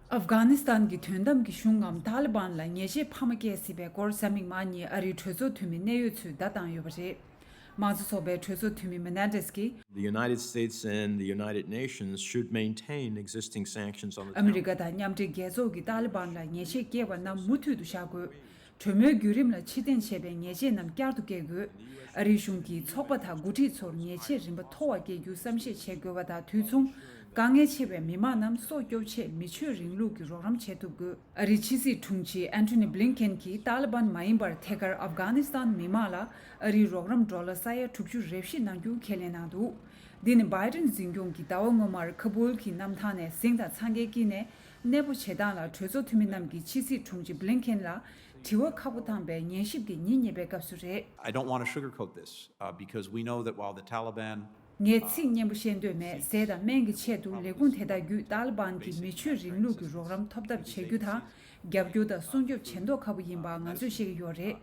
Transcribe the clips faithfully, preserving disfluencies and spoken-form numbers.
ཨབ་གྷ་ནི་སི་ཐན་གྱི་དོན་དམ་གྱི་གཞུང་ངམ་ཏཱ་ལི་བན་ལ་ཉེས་ཆད་འཕར་མ་བཀལ་སྲིད་པའི་སྐོར་གཟའ་མིག་དམར་ཉིན་ཨ་རིའི་གྲོས་ཚོགས་འཐུས་མི་གནད་ཡོད་ཚོས་བརྡ་བཏང་ཡོད་པ་རེད། དམངས་གཙོ་ཚོགས་པའི་གྲོས་ཚོགས་འཐུས་མི་མེ་ནན་ཏེས་ཀྱིས། The United States and the United Nations should maintain existing sanctions on the Taliban. ཨ་མི་རི་ཀ་དང་མཉམ་འབྲེལ་རྒྱལ་ཚོགས་ཀྱིས་ཏཱ་ལི་བན་ལ་ཉེས་ཆད་བཀལ་བ་རྣམས་མུ་མཐུད་དུ་བཞག་དགོས། གྲོས་མོལ་བརྒྱུད་རིམ་ལ་ཕྱིར་འཐེན་བྱས་པའི་ཉེས་ཆད་རྣམས་བསྐྱར་དུ་བཀལ་དགོས། ཨ་རིའི་གཞུང་གིས་ཚོགས་པ་དང་འགོ་ཁྲིད་ཚོར་ཉེས་ཆད་རིམ་པ་མཐོ་བ་བཀལ་རྒྱུ་བསམ་ཤེས་བྱེད་དགོས་པ་དང་དུས་མཚུངས། དཀའ་ངལ་ཆེ་བའི་མི་མང་རྣམས་སྲོག་སྐྱོབ་ཆེད་མི་ཆོས་རིང་ལུགས་ཀྱི་རོགས་རམ་བྱེད་ཐུབ་དགོས། ཨ་རིའི་ཕྱི་སྲིད་དྲུང་ཆེ་ཨན་ཐོ་ནི་བྷི་ལིན་ཀེན་གྱིས་ཏཱ་ལི་བན་མ་ཡིན་པར་ཐད་ཀར་ཨབ་གྷ་ནི་སི་ཐན་མི་མང་ལ་ཨ་རིའི་རོགས་རམ་ཌོ་ལར་ས་ཡ་དྲུག་ཅུ་རེ་བཞི་གནང་རྒྱུ་ཁས་ལེན་གནང་འདུག་འདི་ནི་བྷའི་ཏིན་འཛིན་སྐྱོང་གིས་ཟླ་བ་སྔོན་མར་ཁ་བུལ་གྱི་གནམ་ཐང་ནས་གཟིངས་དང་འཚང་ཁའི་དཀྱིལ་ནས་གནས་སྤོ་བྱེད་སྟངས་ལ་གྲོས་ཚོགས་འཐུས་མི་རྣམས་ཀྱིས་ཕྱི་སྲིད་དྲུང་ཆེ་བྷི་ལིན་ཀེན་ལ་དྲི་བ་ཁག་པོ་བཏང་པའི་ཉན་ཞིབ་ཀྱི་ཉིན་གཉིས་པའི་སྐབས་སུ་རེད། I don't want to sugarcoat this, uh, because we know that while the Taliban ངས་ཚིག་སྙན་པོ་བཤད་འདོད་མེད། ཟས་དང་སྨན་གྱི་ཆེད་དུ་ལས་ཁུངས་དེ་དག་བརྒྱུད་ཏཱ་ལི་བན་གྱིས་མི་ཆོས་རིང་ལུགས་ཀྱི་རོགས་རམ་ཐོབ་ཐབས་བྱེད་རྒྱུ་དང་། རྒྱབ་སྐྱོར་དང་སྲུང་སྐྱོབ་བྱེད་མདོག་ཁ་པོ་ཡིན་པ་ང་ཚོས་ཤེས་ཀྱི་ཡོད་རེད།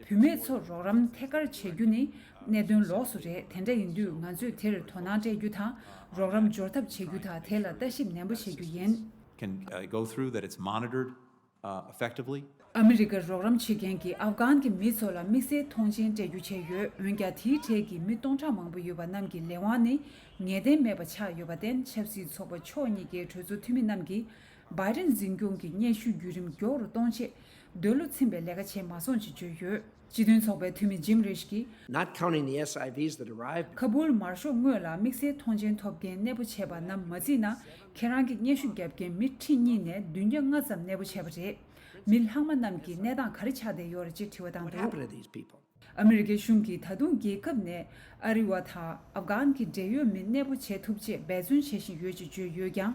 བུད་མེད་ཚོར་རོགས་རམ་ཐད་ཀར་བྱེད་རྒྱུ་ནི་གནད་དོན་ལོགས་སུ་རེད། དེ་འདྲ་ཡིན་དུས་ང་ཚོས་དེར་དོ་སྣང་སྤྲད་རྒྱུ་དང་། རོགས་རམ་འབྱོར་ཐབས་བྱེད་རྒྱུ་དང་། དེ་ལ་ལྟ་ཞིབ་ནན་པོ་བྱེད་རྒྱུ་ཡིན། Can, uh, go through, that it's monitored, uh, effectively. ཨ་མི་རི་ཀར་རོགས་རམ་བྱེད་མཁན་གྱི་ཨབ་གྷན་གྱི་མི་ཚོ་ལ་དམིགས་བསལ་མཐོང་ཆེན་སྤྲད་རྒྱུ་བྱས་ཡོད། འོན་ཀྱང་དེའི་གྲས་ཀྱི་མི་སྟོང་ཕྲག་མང་པོ་ཡོད་པ་རྣམས་ཀྱི་ལས་དབང་ནི་ངེས་གཏན་མེད་པ་ཆགས་ཡོད་པར་བརྟེན། ཆབ་སྲིད་ཚོགས་པ་ཕྱོགས་གཉིས་ཀའི་གྲོས་ཚོགས་འཐུས་མི་རྣམས་ཀྱིས་བྷའི་ཏིན་འཛིན་སྐྱོང་གི་སྙན་ཞུའི་བརྒྱུད་རིམ་མགྱོགས་རུ་གཏོང་ཆེད་འདོད་བློ་ཚིམ་པའི་ལས་ཀ་བྱས་མ་སོང་ཞེས་བརྗོད་ཡོད། སྤྱི་མཐུན་ཚོགས་པའི་འཐུས་མི་ཇིམ་རིཤ་གིས། Not counting the S I Vs that arrived. ཁ་བུལ་མར་ཤོག་སྔོན་ལ་དམིགས་བསལ་མཐོང་ཆེན་ཐོབ་མཁན་གནས་སྤོ་བྱས་པ་རྣམས་མ་བརྩིས་ན། ཁྱེད་རང་གི་སྙན་ཞུ་བརྒྱབ་མཁན་མི་ཁྲི་གཉིས་ནས་བདུན་བརྒྱ་ལྔ་ཙམ་གནས་སྤོ་བྱས་པ་རེད། མི་ལྷག་མ་རྣམས་ཀྱི་གནས་སྟངས་ག་རེ་ཆགས་བསྡད་ཡོད་རེད་ཅེས་དྲི་བ་བཏང་འདུག What happened to these people? ཨ་མི་རི་ཀའི་གཞུང་གིས་ད་དུང་རྒྱལ་ཁབ་ནས་ཨ་རི་བ་དང་ཨབ་གྷན་གྱི་འབྲེལ་ཡོད་མི་གནས་སྤོ་བྱེད་ཐུབ་ཆེད་འབད་བརྩོན་བྱེད་བཞིན་ཡོད་ཅེས་བརྗོད་ཡོད་ཀྱང་།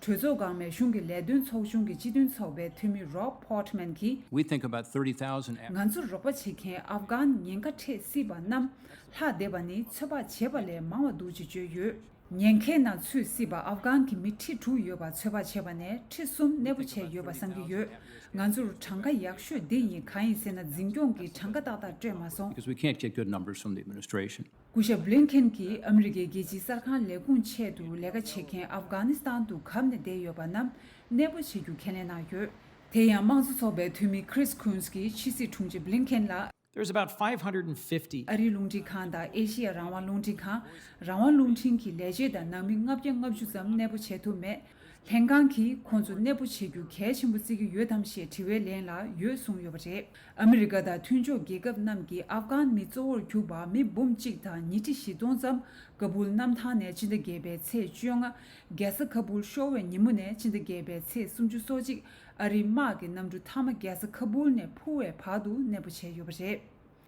གྲོས་ཚོགས་སྒང་མའི་གཞུང་གི་ལས་དོན་ཚོགས་ཆུང་གི་སྤྱི་མཐུན་ཚོགས་པའི་འཐུས་མི་རོབ་ཕོར་ཊི་མན་གྱིས། We think about thirty thousand. ང་ཚོར་རོགས་པ་བྱེད་མཁན་ཨབ་གྷན་ཉེན་ཁ་འཕྲད་སྲིད་པ་རྣམས་ལྷག་བསྡད་པ་ནི་ཚོད་དཔག་བྱས་པ་ལས་མང་བ་འདུག་ཅེས་བརྗོད་ཡོད། ཉེན་ཁའི་ནང་ཚུད་སྲིད་པ་ཨབ་གྷན་གྱི་མི་ཁྲི་དྲུག་ཡོད་པ་ཚོད་དཔག་བྱས་པ་ནས་ཁྲི་གསུམ་གནས་སྤོ་བྱས་ཡོད་པ་བསམ་གྱི་ཡོད། ང་ཚོར་གྲངས་ཀ་ཡག་ཤོས་འདི་ཡིན། གང་ཡིན་ཟེར་ན། འཛིན་སྐྱོང་གིས་གྲངས་ཀ་ཏག་ཏག་སྤྲོད་མ་སོང་། Because we can't get good numbers from the administration. སྐུ་ཞབས་བྷི་ལིན་ཁེན་གྱིས་ཨ་མི་རི་ཀའི་རྒྱལ་སྤྱིའི་གསར་ཁང་ལས་ཁུངས་ཆེད་དུ་ལས་ཀ་བྱེད་མཁན་ཨབ་གྷ་ནི་སི་ཐན་དུ་གབ་ནས་བསྡད་ཡོད་པ་རྣམས་གནས་སྤོ་བྱེད་རྒྱུ་ཁས་ལེན་གནང་ཡོད། དེ་ཡང་དམངས་གཙོ་ཚོགས་པའི་འཐུས་མི་ཁྲིས་ཁུན་སི་ཀྱིས་ཕྱི་སྲིད་དྲུང་ཆེ་བྷི་ལིན་ཁེན་ལ། There's about five hundred fifty. ཨ་རིའི་རླུང་འཕྲིན་ཁང་དང་ཨེ་ཤི་ཡ་རང་དབང་རླུང་འཕྲིན་ཁང་། རང་དབང་རླུང་འཕྲིན་གྱི་ལས་བྱེད་དང་ནང་མི་ལྔ་བརྒྱ་ལྔ་བཅུ་ཙམ་གནས་སྤོ་བྱེད་ཐུབ་མེད། ལྷན་ཁང་གིས་ཁོང་ཚོ་གནས་སྤོ་བྱེད་རྒྱུ་གལ་ཆེན་པོ་བརྩི་གི་ཡོད་དམ་ཞེས་དྲི་བའི་ལན་ལ་ཡོད་གསུངས་ཡོད་པ་རེད། ཨ་མི་རི་ཀ་དང་མཐུན་ཕྱོགས་རྒྱལ་ཁབ་རྣམས་ཀྱིས་ཨབ་གྷན་མི་གཙོ་བོར་གྱུར་པ་མི་འབུམ་གཅིག་དང་ཉིས་ཁྲི་བཞི་སྟོང་ཙམ་ཀ་བུལ་གནམ་ཐང་ནས་སྤྱི་ཟླ་བརྒྱད་པའི་ཚེས་བཅོ་ལྔ། རྒྱལ་ས་ཁ་བུལ་ཤོར་བའི་ཉིན་མོ་ནས་སྤྱི་ཟླ་བརྒྱད་པའི་ཚེས་སུམ་ཅུ་སོ་གཅིག་ཨ་རིའི་དམག་གི་གནམ་གྲུ་མཐའ་མ་རྒྱལ་ས་ཁ་བུལ་ནས་འཕུར་བའི་བར་དུ་གནས་སྤོ་བྱས་ཡོད་པ་རེད།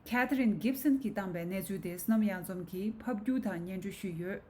ཁེ་ཐི་རིན་གིབ་སན་གྱིས་བཏང་པའི་གནས་ཚུལ་དེ་བསོད་ནམས་གཡང་འཛོམས་ཀྱིས་ཕབ་བསྒྱུར་དང་སྙན་སྒྲོན་ཞུས་ཡོད།